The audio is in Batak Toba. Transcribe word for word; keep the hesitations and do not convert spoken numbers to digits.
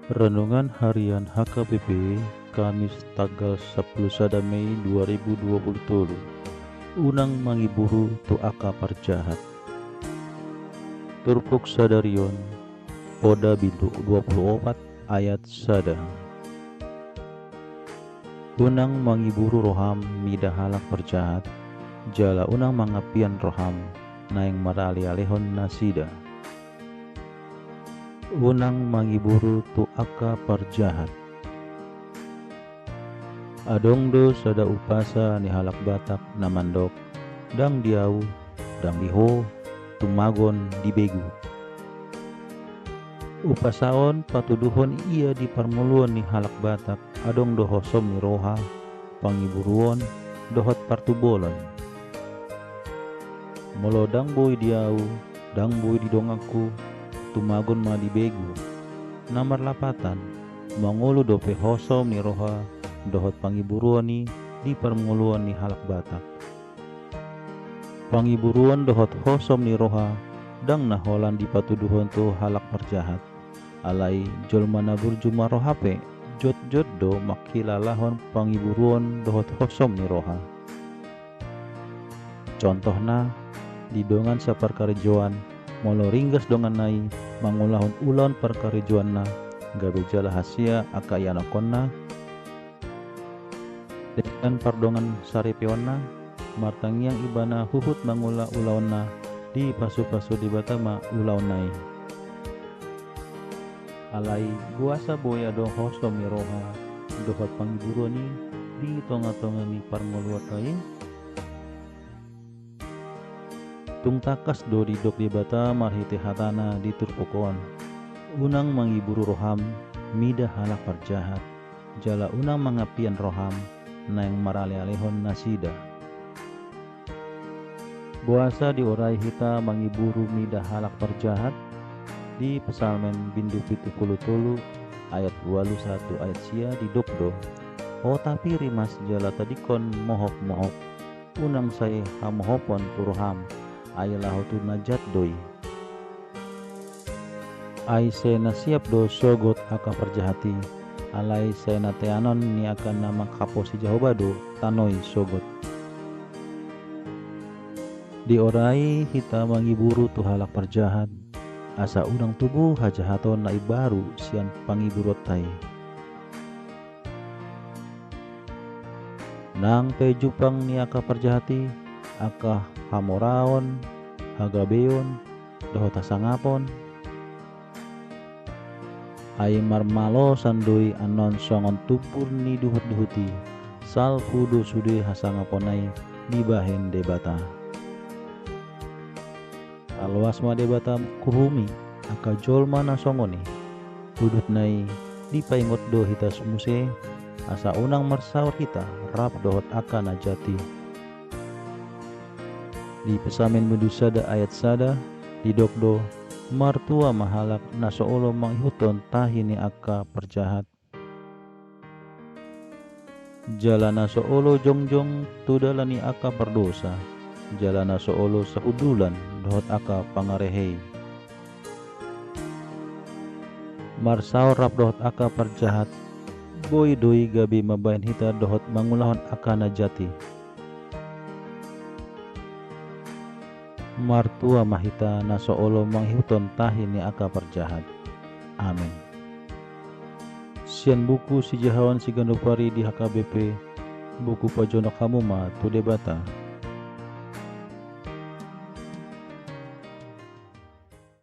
Renungan Harian H K B P, Kamis tanggal sampulu sada Mei dua ribu dua pulu tolu. Unang mangiburu tu angka parjahat. Turpuk sadarion, Poda bindu dua pulu opat ayat sada. Unang mangiburu roham mida halak parjahat, jala unang mangampian roham naeng maralealehon nasida. Unang mangiburu tu angka parjahat. Adong do sada umpasa ni halak Batak na mandok, ndang di ahu, ndang di ho, tumagon di begu. Umpasa on patuduhon ia di parngoluon ni halak Batak adong do hosom ni roha, pangiburuon, dohot partubolon. Molo ndang boi di ahu, ndang boi di donganku, tumagon ma di begu. Na marlapatan, mangolu dope hosom ni roha dohot pangiburuon i di parngoluon ni halak Batak. Pangiburuon dohot hosom ni roha ndang na holan dipatuduhon tu halak parjahat. Alai jolma na burju marroha pe jotjot do mangkilalahon pangiburuon dohot hosom ni roha. Contohna, di dongan saparkarejoan, molo ringgas donganna i mangulahon ulaon parkarejoanna, gabe jala hasea angka ianakkonna, dengan pardongan saripeonna, martangiang ibana huhut mangula ulaonna, dipasupasu Debata ma ulaonna i. Alai boasa boi adong hosom ni roha dohot pangiburuon i di tongatonga ni parngoluonta i? Tung tangkas do didok Debata marhite hatana di turpuk on. Unang mangiburu roham mida halak parjahat, jala unang mangampian roham naeng maralealehon nasida. Boasa diorai hita mangiburu mida halak parjahat? Di Psalmen bindu pitu pulu tolu ayat ualu sahat tu ayat sia didok do, ota pir rimas jala tadingkon mohopmohop. Unang sai hamohopon tu roham, ai laho tu na jat do i. Ai sai na siap do sogot angka parjahat i, alai sai na teanon ni angka na manghaposi Jahowa do tano i sogot. Diorai hita mangiburu tu halak parjahat, asa unang tubu hajahaton na imbaru sian pangiburuonta i. Nang pe jumpang ni angka parjahat i angka hamoraon, hagabeon, dohot hasangapon. Ai marmalosan do i annon songon tumpur ni duhutduhut i, salpu do sude hasangaponna i dibahen Debata. Aloas ma Debata mangkuhumi angka jolma na songon i. Udutna i dipaingot do hita muse, asa unang marsaor hita rap dohot angka na jat i. Di Psalmen bindu sada ayat sada didok do, martua ma halak na so olo mangihuthon tahi ni angka parjahat, jala na so olo jongjong tu dalan ni angka pardosa, jala na so olo sahundulan dohot angka pangarehe i. Marsaor rap dohot angka parjahat, boi do i gabe mambahen hita dohot mangulahon angka na jat i. Martua ma hita na so olo mangihuthon tahi ni angka parjahat. Amen. Sian buku sijahaon siganup ari di H K B P, buku pajonok hamu ma tu Debata.